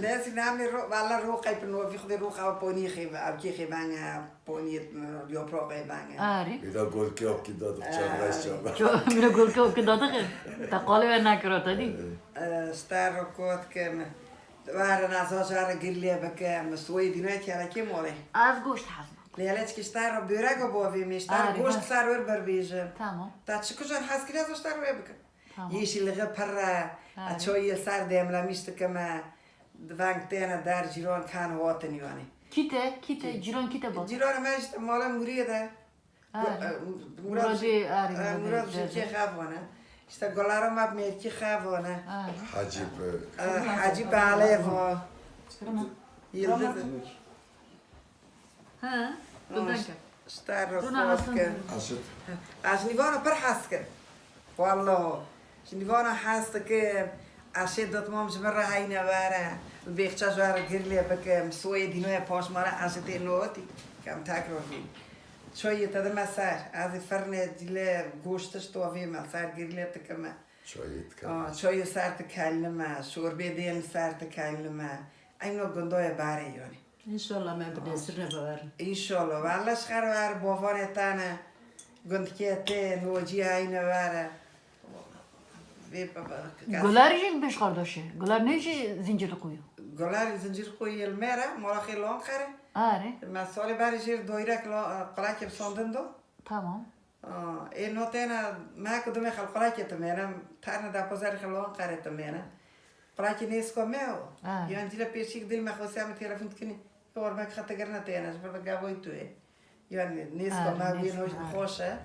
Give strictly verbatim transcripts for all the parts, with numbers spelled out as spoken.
Nesî namê ro, valla roqay pir novî xwedê roqa ponî xê, avkê xê benge, ponî yoproqê benge. Arê. Êda golkê avkî da dixçan reş çava. Min golkê avkî da dixin. Te qalê we nekira te dî. Star ro kot ke min. Were naza jare girlê bike, min soyê dînoyê kerekê morê. Ez goşt hez nakim. Lê hele çikî star ro börek û bovê min, star goşt sar wer berbêjim. Tamam. Ta çi kujan hez kiriya zo star wê bikim. Tamam. Yeşilliği pir e. Arê. Çoyê sar demlemiş dikime. Veng têne der cîran kan hotin yani. Kîte, kîte, cîran kîte bak. Cîran me işte mala Muriyê de. Arê. Muradê, arê, Murad Zülkê xevane. İşte Golara me Merkî xevane. Hacî bi. Hacî Balevo. Yıldız. Ha, Guldenke. Star Rona Hasan. Aşit. Ez nîvana pir hes kim. Wallah. Ji nîvana hes dikim. Eşê dotmam ji min re heyne were. Li bêxça ji were girlê bikim. Soyê dînoyê paşmara eşê tê notî. Kem tekrar bîn. Çoyê te dime ser. Ez ê firnê dîle goştiş tovê me ser girlê dikime. Çoyê dikime. Çoyê ser dikelime. Şorbê dên ser dikelime. Eyno gundoyê barê yonî. Înşallah me bi Nesrîne biverin. Înşallah. Welle ji xer were, bavanê te ne. Gundikê te, nocî heyne were. Vê baba, Guler jî beş kardeşe. Guler ne jî Zincirlikuyu? Guler Zincirlikuyu li me re, mala xê Lonqere. Are. Me salê berê jêr doyrek lo-, qulakê bi sondin do. Tamam. Ê no têne, me ku dumê xelqulakê timêne, terne da pozerê xelwan qerê timêne. Qulakê nêsko me o. Ha. Yan cile pêşîk dil me xwesiya me telefon dikinî. Yor me xete girne têne, ji ber gavoy tu ê. Yan nêsko me wî no xweş e.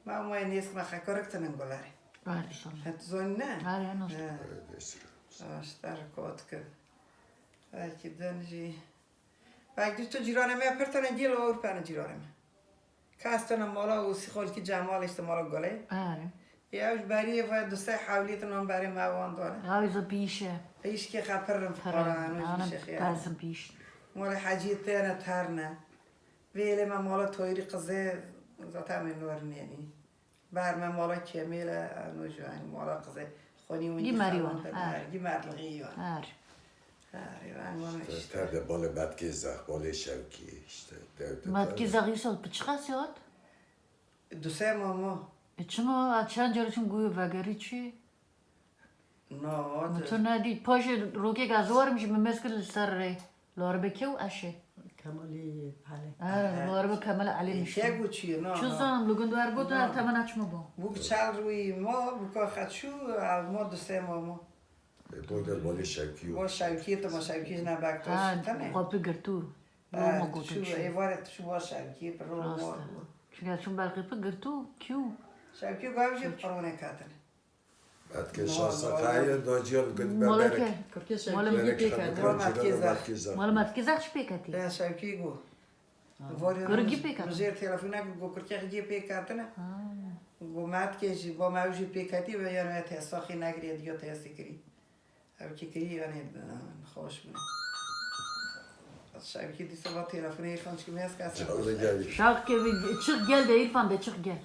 Ma moyê nêsk me xekorik tinin gulerê. Var inşallah. Het zon ne? Var ya, nasıl? Aştar kot ki. Belki dön jî. Belki tu cîranê me pir tane gel Ewropa ne cîranê me. Kastana mala û sîxolkî Cemal işte mala Gulê. Are. Ya ew ji beriyê ve du sey hewlî tu nan berê me wan dane. Ew zî pîş e. Pîşkê xepirin fiqara, anu ji şexî. Tazim pîş. Mala Hecî têne terne. Vêlê me mala Toyrî qizê zaten me nor nênî. Ber me mala Kemêl e, anu ji, yani mala qizê. Xwînî wî Gî merî wan, ha. Gî merlixî wan. Are. Arê, ben bunu işte. Te de balê Metkê Zex, balê Şevkî, işte, dev de Metkê Zex îsal bi çiqas hat? Du sê mamo. E, çima, a çend carê çûn guyo vegerî çi? No, tu nedî. Paşê rokek ez warim jî min mez kir li ser rê. Li arebe kew eşê. Kemalî Elê. Ha, li arebe Kemal Elê nişte. Kek û çi, no, no. Çi zanim, li gund wer got, temena çima bo. Bu çal rûyî mo, bu ka xeçû, a mo du sê mamo. Ê, bo gel balê Şevkî yo. Bo Şevkî, tu ma Şevkî ji nebek to şitene. Xwe pi girtû. Bo ma gotin çi. Ê, vare tu şû bo Şevkî, bi ro mo. Çünkü çûn belkî pi girtû, kî yo? Şevkî gav jî pironê katine. Metkê şansa xayê, dociya li gund me berek. Kurkê Şevkî. Mala Metkê Zex. Mala Metkê Zex çi pêketî? Ya Şevkî go. Gurgî pêk hatin. Jêr telefonek go kurkê xwe pêk hatine. Go Metkê jî, bo me ew jî pêk hatî ve yan me testa xî negirî, diyo testî kirî. Ew kî kirî yanê xweş bû. Şevkî dîsa va telefonê Îrfan çikî mez ka. Şaxkê çiq gel de Îrfan de çiq gel.